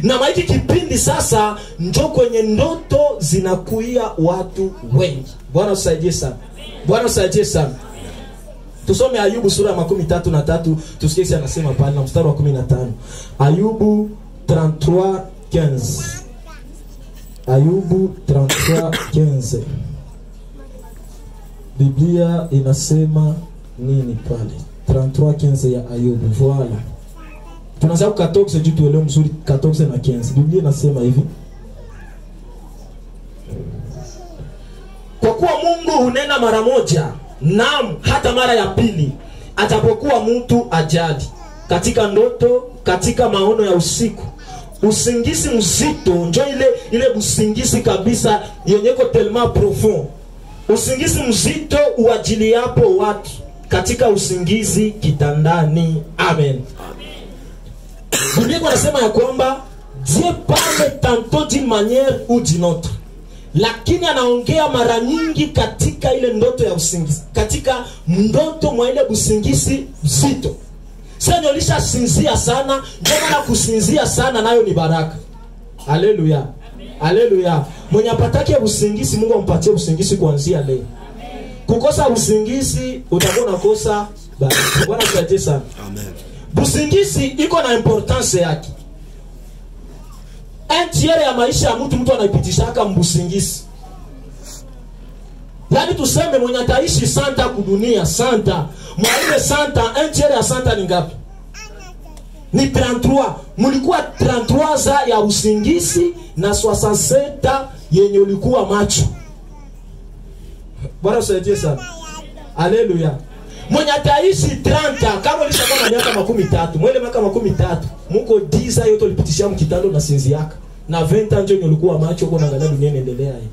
Na maiki kipindi sasa njo kwenye ndoto zinakuia watu wengi. Bwana usaidie sana. Bwana usaidie sana. Tusome Ayubu sura ya 33 tusikie anasema pale na mstari wa 15. Ayubu 33:15. Ayubu 33:15. Biblia inasema nini pale? 33:15 ya Ayubu. Voilà. Tunaanza ku 14 juu tuelewe mzuri 14 na 15. Biblia inasema hivi. Kwa kuwa Mungu hunena mara moja, naam hata mara ya pili, ajapokuwa mtu ajali, katika ndoto, katika maono ya usiku. Usingizi mzito, njo ile usingizi kabisa yenye ko tellement profond. Usingizi mzito uajiliapo watu katika usingizi kitandani. Amen. Biblia inasema ya kwamba Dieu parle tantôt d'une manière ou d'une autre. Lakini anaongea mara nyingi katika ile ndoto ya usingizi, katika ndoto mwa ile usingizi mzito. Sasa nilisha sinzia sana, ndio maana kusinzia sana nayo ni baraka. Haleluya. Haleluya. Mwenye apatake usingizi, Mungu ampatie usingizi kuanzia leo. Kukosa usingizi utakuwa unakosa baraka. Bwana asifiwe sana. Amen. Usingizi iko na importance yake. Un tiers ya maisha ya mtu anaipitishaka mbusingizi. Yaani tuseme mwenye ataishi santa kudunia santa, mwaile santa, un tiers ya santa ni ngapi? Ni 33. Mulikuwa 33 za ya usingizi na 67 yenye ulikuwa macho. Bwana usaidie sana. Haleluya. Mwenye ataishi 30 kama ulishakuwa na miaka 30, mwele miaka 30, muko 10 yote ulipitishia mkitando na sinzi yaka. Na 20 ndio ulikuwa macho uko unaangalia dunia inaendelea hivi.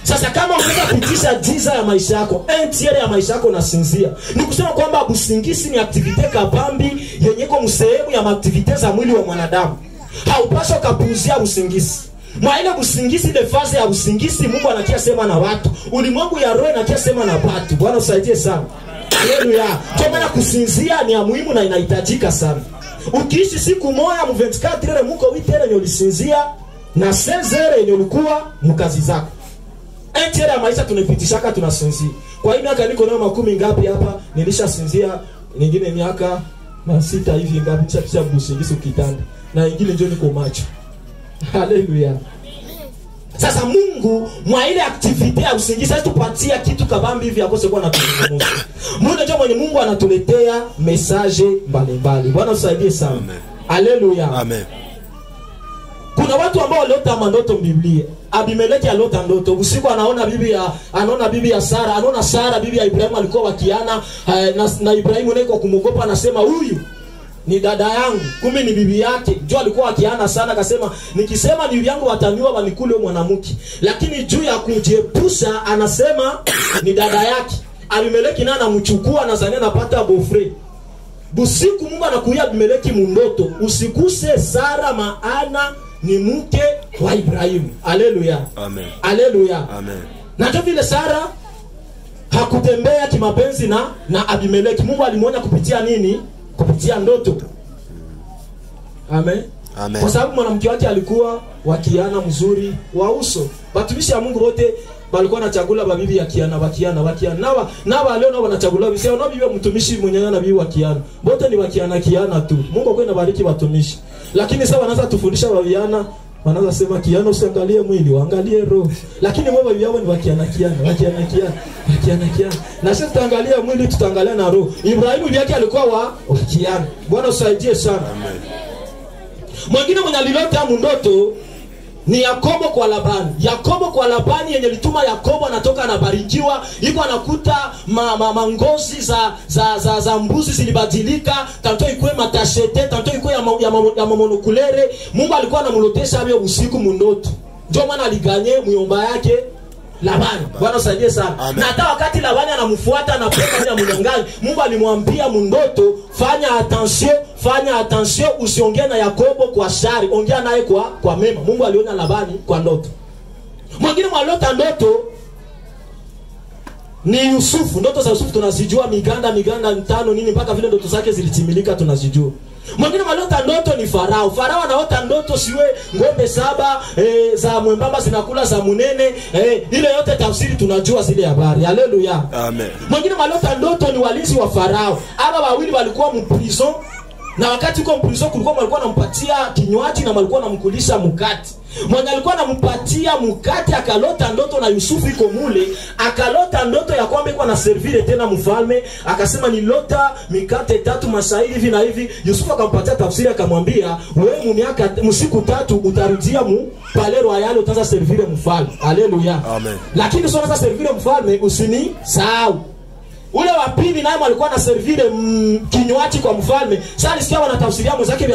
Sasa kama unaweza kupitisha 10 ya maisha yako, un tiers ya maisha yako unasinzia. Ni kusema kwamba usingizi ni activite kabambi yenye iko msehemu ya activite za mwili wa mwanadamu. Haupaswi kupuuzia usingizi. Mwa ile usingizi, ile fase ya usingizi, Mungu anakia sema na watu. Ulimwengu ya roho anakia sema na watu. Bwana usaidie sana. Haleluya. Kwa maana kusinzia ni ya muhimu na inahitajika sana. Ukiishi siku moja mu 24 heures muko 8 heures ulisinzia na 16 heures ulikuwa mkazi zako. Un tiers ya maisha tunapitishaka tunasinzia. Kwa hiyo miaka niko nayo 10 ngapi hapa nilishasinzia, nyingine miaka 6 hivi ngapi nishapisha usingizi ukitanda. Na nyingine njoo niko macho. Haleluya. Sasa Mungu mwa ile activity ya usingizi tupatia kitu kabambi hivi akose kuwa anatuzungumza. Mungu ndio mwenye Mungu anatuletea message mbalimbali. Bwana usaidie sana. Haleluya. Amen. Kuna watu ambao waliota mandoto Biblia. Abimeleki aliota ndoto. Usiku anaona bibi ya Sara, anaona Sara bibi ya Ibrahimu alikuwa wakiana na Ibrahimu naye kwa kumwogopa anasema huyu ni dada yangu, kumbe ni bibi yake. Juu alikuwa akiana sana, akasema nikisema ni bibi yangu wataniua wanikule mwanamke. Lakini juu ya kujiepusha anasema ni dada yake. Abimeleki naye anamchukua anazania anapata bofre. Busiku Mungu anakuia Abimeleki mundoto, usikuse Sara maana ni mke wa Ibrahimu. Haleluya. Amen. Haleluya. Amen. Na ndio vile Sara hakutembea kimapenzi na Abimeleki. Mungu alimuonya kupitia nini? Kupitia ndoto. Amen. Amen. Kwa sababu mwanamke wake alikuwa wakiana mzuri wa uso. Watumishi wa Mungu wote walikuwa wanachagula bibi ya kiana, wakiana, wakiana. Na wale nao wanachagula bibi. Sio bibi mtumishi mwenyewe na bibi wakiana. Wote ni wakiana kiana tu. Mungu kwenda bariki watumishi. Lakini sasa wanaanza tufundisha waviana, wanaanza sema kiana usiangalie mwili, waangalie roho. Lakini wao bibi yao ni wakiana kiana, wakiana kiana, wakiana kiana. Na sisi tutaangalia mwili, tutaangalia na roho. Ibrahimu yake alikuwa wa kiana. Bwana usaidie sana. Amen. Mwingine mwenye alilota ndoto ni Yakobo kwa Labani. Yakobo kwa Labani yenye lituma Yakobo anatoka anabarikiwa, iko anakuta mangozi za mbuzi zilibadilika, tanto ikuwe matashete, tanto ikuwe ya monokulere. Mungu alikuwa anamlotesha hapo usiku mundoto. Ndio maana aliganye muyomba yake Labani. Bwana usaidie sana. Na hata wakati Labani anamfuata na pesa ya mnyang'anyi, Mungu alimwambia mundoto, fanya attention, usiongee na Yakobo kwa shari, ongea naye kwa mema. Mungu aliona Labani kwa ndoto. Mwingine mwalota ndoto ni Yusufu. Ndoto za Yusufu tunazijua, miganda mitano nini mpaka vile ndoto zake zilitimilika tunazijua. Mwingine malota ndoto ni Farao. Farao anaota ndoto siwe ng'ombe 7 za mwembamba zinakula za munene, ile yote tafsiri tunajua zile habari. Haleluya. Amen. Mwingine malota ndoto ni walinzi wa Farao. Aba wawili walikuwa mprison, na wakati uko mprison kulikuwa walikuwa wanampatia kinywaji na walikuwa wanamkulisha mkate. Mwenye alikuwa anampatia mkate akalota ndoto na Yusufu iko mule, akalota ndoto ya kwamba iko na servire tena mfalme, akasema nilota mikate 3 mashairi hivi na hivi. Yusufu akampatia tafsiri akamwambia, wewe mu miaka msiku 3 utarudia mu palais royal utaanza servire mfalme. Haleluya. Amen. Lakini sio unaanza servire mfalme usini sahau. Ule wa pili naye alikuwa na servire kinywaji kwa mfalme. Sasa alisikia wanatafsiria mwenzake.